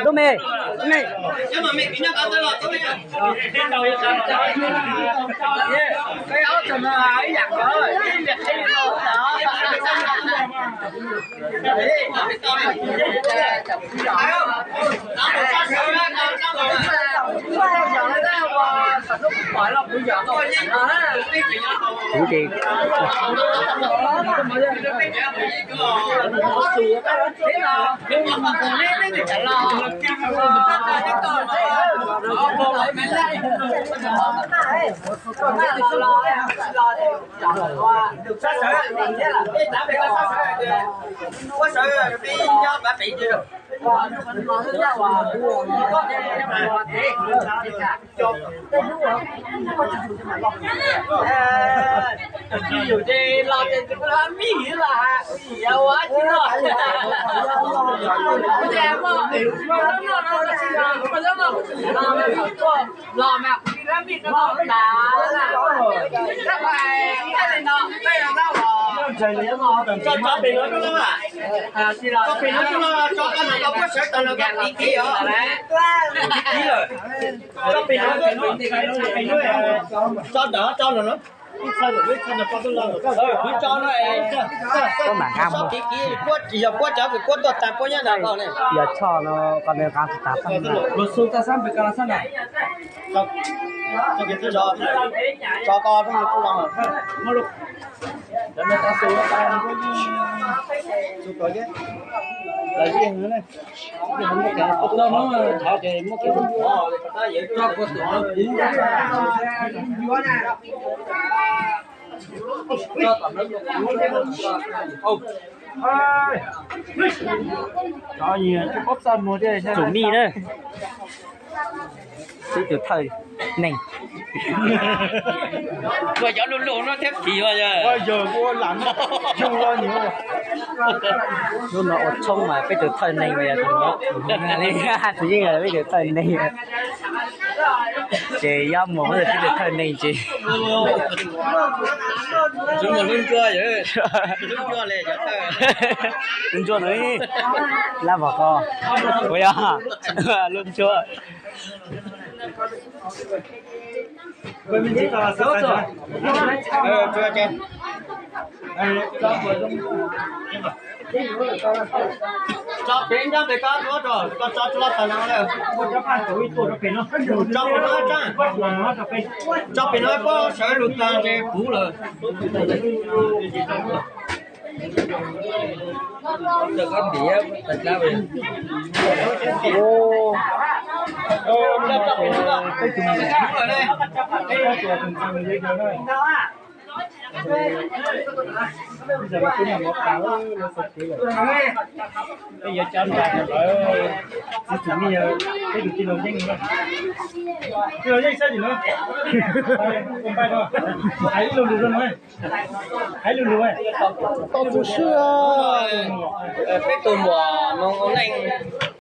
Lub me. Kuv ces Kuab mam nqa mus. Kuab tsis yog kuab cov kws kuab tuaj tas kuab nyob no ne. Yog tshoj no, qos nws nqa tsis tas. Los xu tau sab npes ko sab na. Tso ko, Tsum mij na. Peb tus thawj neeg. Ua cov luj luj no thiab phim ua yog. Lub no ua tshoob mas peb tus thawj neeg mas yog tus no. Tsis yeej peb tus thawj neeg. Ces yob mus muab peb tus thawj neeg ces. Lub ntsuag no, lab vos ko, ua yog lub ntsuag. Tso pem nrab pem ko tuaj rau, tso tso tso tawm no lawm. Tso pem no, tso pem no, puab sawv lug tag ntshe puv lawm. Peb yuav coj nram lawv txiv txum mij yog peb tus tij laug Yeej, tij laug Yeej saib tim no, hais ib lo lus rau no, hais ib lo lus. Tau tu sib, peb tus muam Moo Ua Neej.